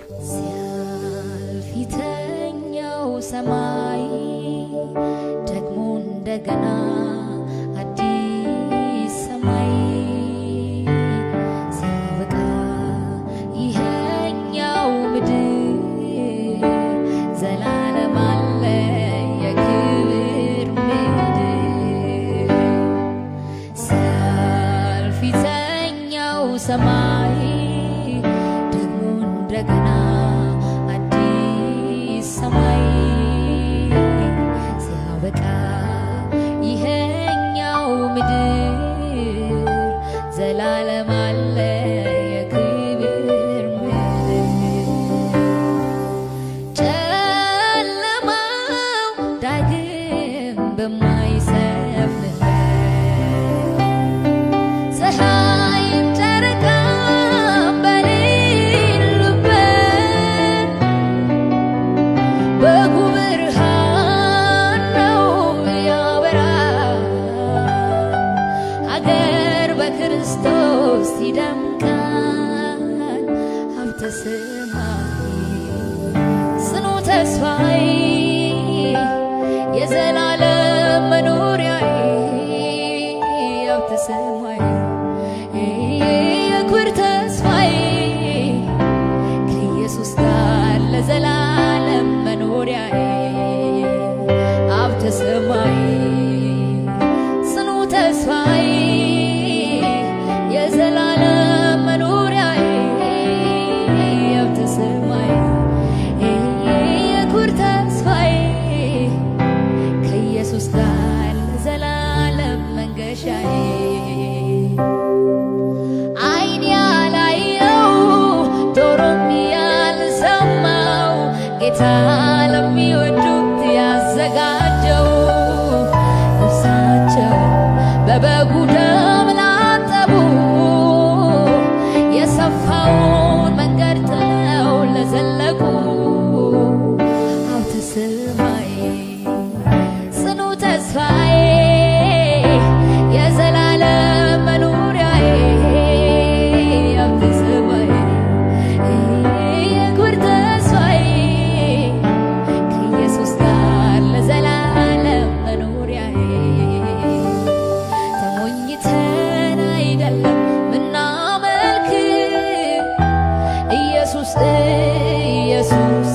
ሲያልፍ ፊተኛው ሰማይ ደግሞ እንደገና አዲስ ሰማይ፣ ሲያበቃ ይኸኛው ምድር ዘላለም አለ የክብር ምድር። ሲያልፍ ፊተኛው ሰማይ ደግሞ እንደገና አዲስ ሰማይ፣ ሲያበቃ ይኸኛው ምድር ዘላለም አለ የክብር ምድር። ጨለማው ዳግም በማይሰፍንበት፣ ፀሐይም ጨረቃም በሌሉበት፣ በጉ ብርሃን ነው ያበራል፣ ሀገር በክርስቶስ ይደምቃል። ሀብተ ሰማይ ጽኑ ተስፋዬ የዘላለም መኖሪያዬ፣ ሀብተ ሰማይ የክብር ተስፋዬ ከኢየሱስ ጋር ለዘላለም መኖሪያዬ። ሀብተ ሰማይ ጽኑ ተስፋዬ የዘላለም መኖሪያዬ፣ ሀብተ ሰማይ የክብር ተስፋዬ ከኢየሱስ ጋር ለዘላለም መንገሻዬ። ዓይን ያላየው ጆሮም ያልሰማው ጌታ ለሚወዱት ያዘጋጀው፣ ነፍሳቸው በበጉ ደም ላጠቡ፣ የሰፋውን መንገድ ጥለው ለዘለቁ፣ ሀብተ ሰማይ ጽኑ ተስፋዬ የዘላለም መኖሪያዬ፣ ሀብተ ሰማይ የክብር ተስፋዬ ከኢየሱስ ጋር ለዘላለም መኖሪያዬ። ተሞኝተን አይደለም ምናመልክ፣ ኢየሱስ ኢየሱስ